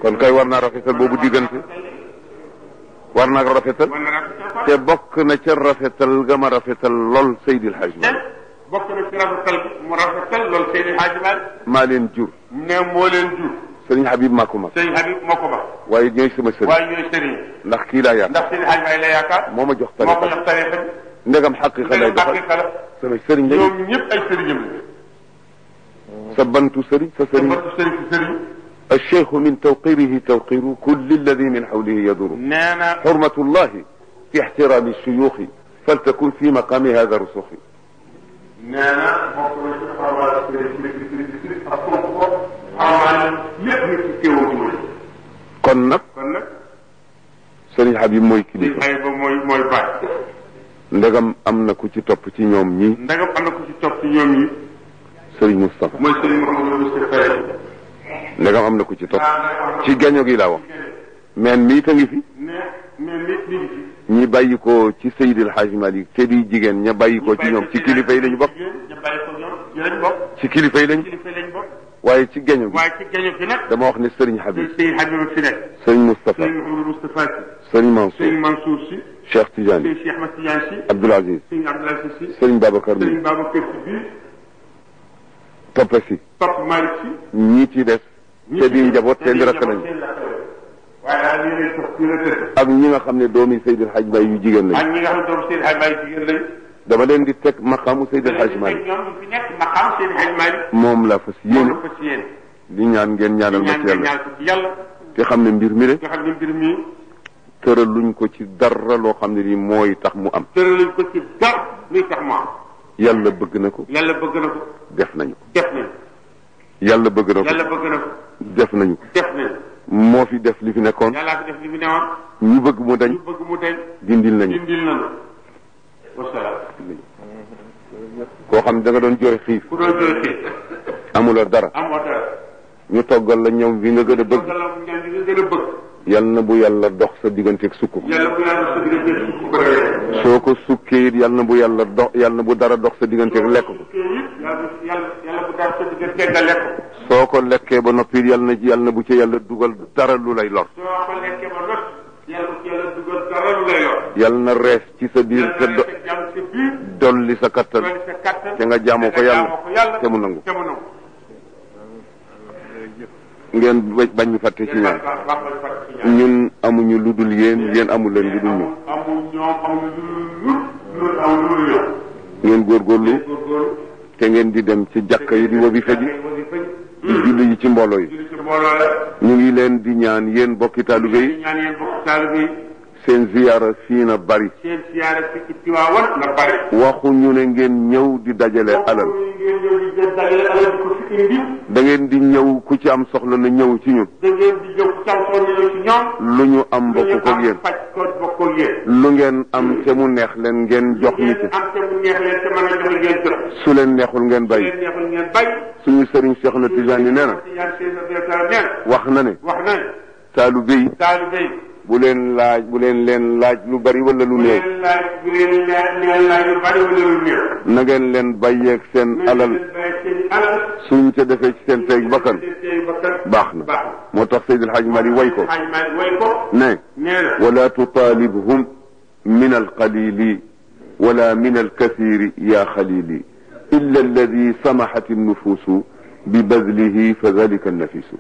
kon kay war naa rafetal boobu diggante war naa ko rafetal te bokk na ca rafetal ga ma rafetal lool Seydil Hadj Malick bokk na ci rafetal mu rafetal lool Seydil Hadj Malick maa leen jur ne moo leen jur sëriñ Habib maa ko mag sëriñ Habib moo ko mag waaye ñooy sama sëriñ waaye ñooy sëriñ ndax kii laa yaakaar ndax Seydil Hadj Malick la yaakaar moo ma jox moo ko tariqa jox tariqa ndegam xaqiqa lay doxal sama sëriñ lañu ñoom ñëpp ay sëriñam la sa bantu sëriñ sa sëriñ sëriñ si sëriñ الشيخ من توقيره توقير كل الذي من حوله يدور نانا حرمة الله في احترام الشيوخ فلتكن في مقام هذا الرسوخ نانا kon nag Serigne Habib mooy kilifa mooy baay ndegam am na ku ci topp ci ñoom ñi ndegam am na ku ci topp ci ñoom ñi Serigne Moustapha mooy Serigne Mouhamadou Moustapha ndegam am na ku ci topp ci gaño gi laa wax mais mii ta ngi fi ñi bàyyi ko ci Seydil Hadj Malick te di jigéen ña bàyyi ko ci ñoom ci kilifa yi lañu bokk ci kilifa yi lañu waaye ci gaño gi dama wax ne Serigne Habib Serigne Moustapha Serigne Mansour Cheikh Tidiane Abdoul Aziz Serigne Babacar mi topp si ñii ci des te di njaboot te di rakk lañu ak ñi nga xam ne doomi Seydil Hadj Malick yu jigéen lañu. ak ñi nga xam ne doomi Seydil Hadj Malick yu jigéen lañu. dama leen di teg maqaamu Seydil Hadj Malick. ñoom ñu fi nekk maqaamu Seydil Hadj Malick. moom la fas yéene. di ñaan ngeen ñaanal ma ci yàlla. te xam ne mbir mi de. te xam ne mbir mi. tëraluñ ko ci dara loo xam ne nii mooy tax mu am. tëraluñ ko ci dara luy tax mu am. yàlla bëgg na ko. yàlla bëgg na ko. def nañu ko. def nañu. yàlla bëgg na ko. yàlla bëgg na ko. def nañu ko. def nañu. moo fi def li fi nekkoon. yàllaa fi def li fi newoon. ñu bëgg mu dañ. ñu bëgg mu dañ. dindil nañu. dindil nañu. wasalaam. koo xam ne da nga doon jooy xiif. ku doon jooy xiif. amuloo dara. amoo dara. ñu toggal la ñoom bi nga gën a bëgg. toggal la ñoom bi nga gën a bëgg. yal na bu yàlla dox sa digganteeg sukk ko. yàlla bu yàlla dox sa digganteeg sukk ko. soo ko sukkee it yal na bu yàlla dox yal na bu dara dox sa digganteeg lekk ko. yàlla bu dara sa digganteeg nga lekk ko. soo ko lekkee ba noppi yal na bu ci yàlla dugal dara lu lay lor. soo ko lekkee ba noppi yàlla bu ci yàlla dugal dara lu lay lor. yal na rees ci sa biir te dolli sa kattan te nga jaamoo ko yàlla te mu nangu. ngeen bañ ñu fàtte ci ñaan ñun amuñu lu dul yéen amul leen lu dul ñun. ngeen góorgóorlu te ngeen di dem ci jàkka yi di wazifa ji di julli yi ci mbooloo yi. ñu ngi leen di ñaan yéen bokki taalibe yi seen ziyaara fii na bari. waxuñu ne ngeen ñëw di dajale alal. da ngeen di ñëw ku ci am soxla na ñëw ci ñun. lu ñu am bokk ko yéen. lu ngeen am te mu neex leen ngeen jox ñu ci. su leen neexul ngeen bàyyi. suñu sëriñ Cheikh na Tidiane nee na. wax na ne. taalibe yi bu leen leen laaj lu bari wala lu néew. na ngeen leen bàyyeeg seen alal. suñ ca defee ci seen teeg bakkan. baax na moo tax Seydil Hadj Malick way ko. ne. wala tutaalibhum min alqalili wala min alkathiri ya xalili illa alladi samahat annufusu bi badlihi fa dalika annafisu.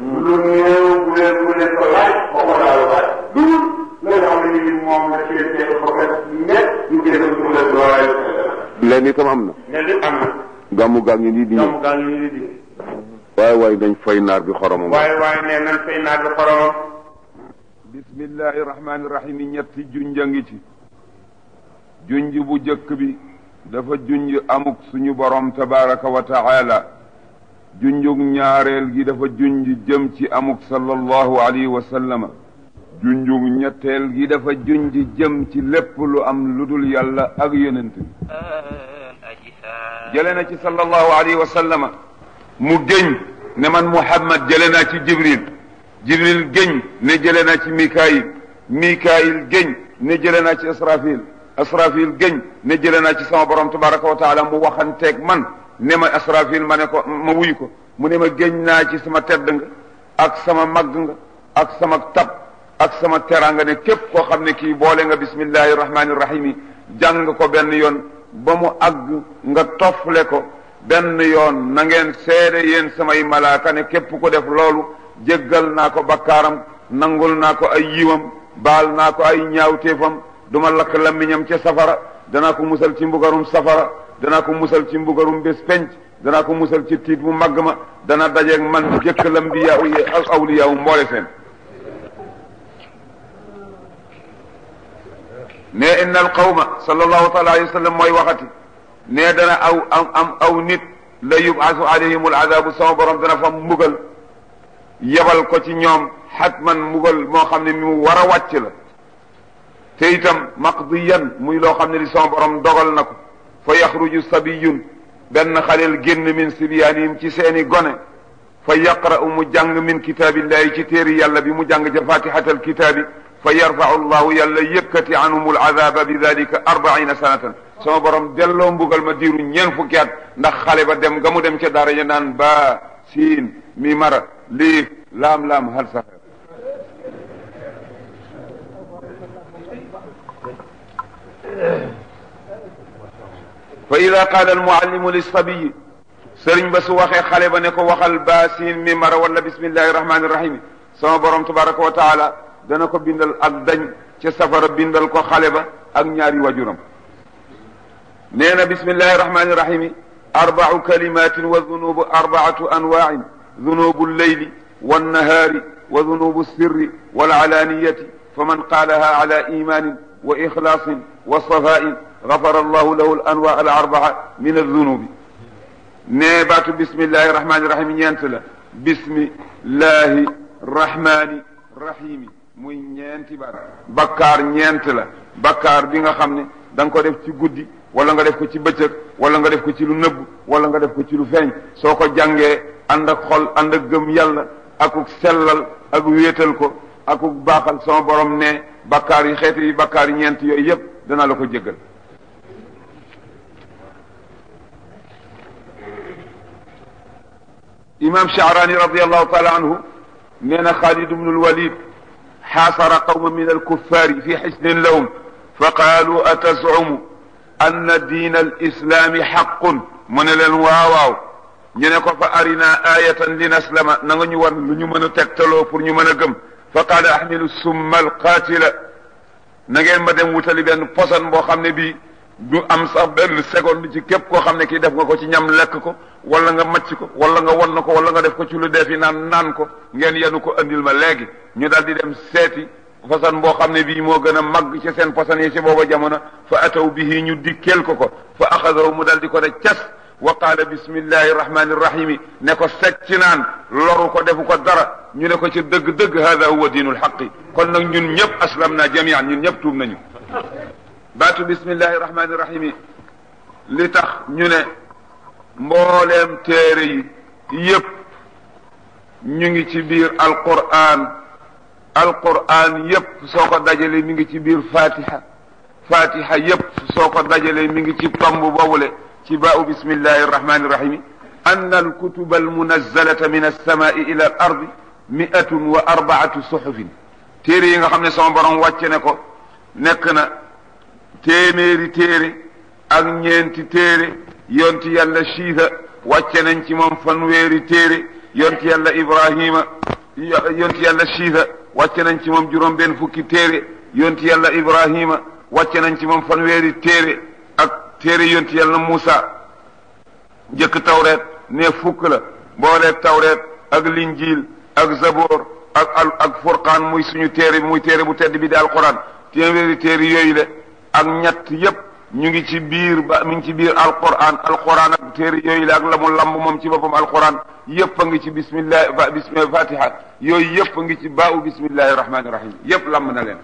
lu néew bu leen ko laaj ko laaj lu nga xam ne ni moom la ci ñu gën a leen itam am na. gàmmu gaa ngi nii di ñëw. waaye nañ fay naar bi xoromam. nee nañ fay naar bi xoromam. bismillahi rahmaani rahim ñetti junja ngi ci. junj bu jëkk bi dafa junj amuk suñu borom tabaraka wa taala. junjug ñaareel gi dafa junj jëm ci amuk sallallahu alayhi wa sallama. junjug ñetteel gi dafa junj jëm ci lépp lu am lu dul yàlla ak yonent bi. jële na ci sallallahu alayhi wa sallama mu géñ ne man Muhammad jële naa ci Jibril géñ ne jële naa ci Mikaayil géñ ne jële naa ci Asrafil géñ ne jële naa ci sama borom tabaraka wa taala mu waxanteeg man ne ma Asrafil ma ne ko ma wuyu ko mu ne ma géñ naa ci sama tedd nga ak sama màgg nga ak sama tab ak sama teraanga ne képp koo xam ne kii boole nga bismillahi rahmaani rahim yi jàng ko benn yoon ba mu àgg nga tofle ko benn yoon na ngeen seede yéen samay malaaka ne képp ko def loolu jéggal naa ko bakkaaram nangul naa ko ay yiwam baal naa ko ay ñaawteefam duma lakk lammiñam ca safara danaa ko musal ci mbugarum safara danaa ko musal ci mbugarum bés penc danaa ko musal ci tiit bu màgg ma dana dajeeg man jëkk lambiyaa yi ak awliyaa wu mboole seen ne inna al qawma sallallahu taala alayhi wa sallam mooy waxati ne dana aw nit la yubaasu alayhim al adabu sama borom dana fa mbugal yebal ko ci ñoom xatman mbugal moo xam ne mi mu war a wàcc la te itam maqdiyan muy loo xam ne li sama borom dogal na ko fa yaxruju sabiyun benn xaleel génn min sibyaanihim ci seeni gone fa yaqra'u mu jàng min kitaabillahi ci téeri yàlla bi mu jàng ca fatihatal kitaabi fa yarfa'u llahu yàlla yëkkati anhum al adaba bi dalika 40 sanatan sama borom delloo mbugal ma diiru ñeen fukki at ndax xale ba dem nga mu dem ca daara ya naan ba siin mi mara liif laam hal sax fa ida qaala almuallimu lissabiyi sëriñ ba su waxee xale ba ne ko waxal baasin mi mara wala bismillahi rahmani rahim sama borom tabaraka wa taala dana ko bindal ak dañ ca safara bindal ko xale ba ak ñaari wajuram nee na bismillahi rahmani rahim arbau kalimatin wa dunubu arbaatu anwain dunubu lleyli wannahaari wa dunubu sirri walalaaniyati faman qaalaha ala imanin wa ixlaasin wa safain gafara allahu lahu al anwa al arbaa min aldunubi nee baatu bismillahi rahmani rahim ñeent la bismillahi rahmani rahimi muy ñeenti baat bakkaar ñeent la bakkaar bi nga xam ne da nga ko def ci guddi wala nga def ko ci bëccëg wala nga def ko ci lu nëbb wala nga def ko ci lu feeñ soo ko jàngee ànd ak xol ànd ak gëm yàlla akuk sellal ak wéetal ko akuk baaxal sama borom ne bakkaar yi xeeti yi bakkaar yi ñeent yooyu yépp dana la ko jéggal imam Sha'rani radiyallahu taala anhu nee na Xaalid ibnu al-Walid xaasara qawma min al-kuffaari fi xisnin lahum fa qaalu atazumu anna diina al-islaami xaqun mu ne leen waawaaw ñu ne ko fa arina ayatan li naslama na nga ñu war lu ñu mën a tegtaloo pour ñu mën a gëm fa qaala ahmilu summa al-qaatila na ngeen ma dem wutali benn posan boo xam ne bii du am sax benn seconde ci képp koo xam ne kii def nga ko ci ñam lekk ko wala nga macc ko wala nga won na ko wala nga def ko ci lu defi naan ko ngeen yenu ko andil ma léegi ñu daal di dem seeti façon boo xam ne bii moo gën a màgg ci seen façon yi ci booba jamono fa ataw bihi ñu dikkeel ko fa axadahu mu daal di ko de cas wa qaala bismillahi rahmani rahimi ne ko secc naan loru ko defu ko dara ñu ne ko ci dëgg-dëgg hada huwa diinul xaqi kon nag ñun ñëpp aslam na jamian ñun ñëpp tuub nañu baatu bismillahi rahmani rahimi li tax ñu ne mbooleem téere yi yépp ñu ngi ci biir alquran yépp soo ko dajalee mi ngi ci biir fatiha yépp soo ko dajalee mi ngi ci tomb boobule ci baau bismillahi rahmani rahimi anna alkutuba almunazzalata min alsamai ila al ardi 104 suhufin téere yi nga xam ne sama borom wàcce ne ko nekk na téeméeri téere ak ñeenti téere yonti yàlla Shiisa wàcce nañ ci moom fanweeri téere yonti yàlla Ibrahima yonti yàlla Shiisa wàcce nañ ci moom juróom benn fukki téere yonti yàlla Ibrahima wàcce nañ ci moom fanweeri téere ak téere yonti yàlla Muusa njëkk tawreet ne fukk la booleeg tawreet ak linjiil ak zaboor ak furqaan muy suñu téere muy téere bu tedd bi di alquran téeméeri téere yooyu le ak ñett yépp ñu ngi ci biir mi ngi ci biir alquran ak téere yooyu la ak la mu lamb moom ci boppam alquran yépp a ngi ci fatiha yooyu yépp a ngi ci baau bismillahi rahmani rahim yépp lamb na leen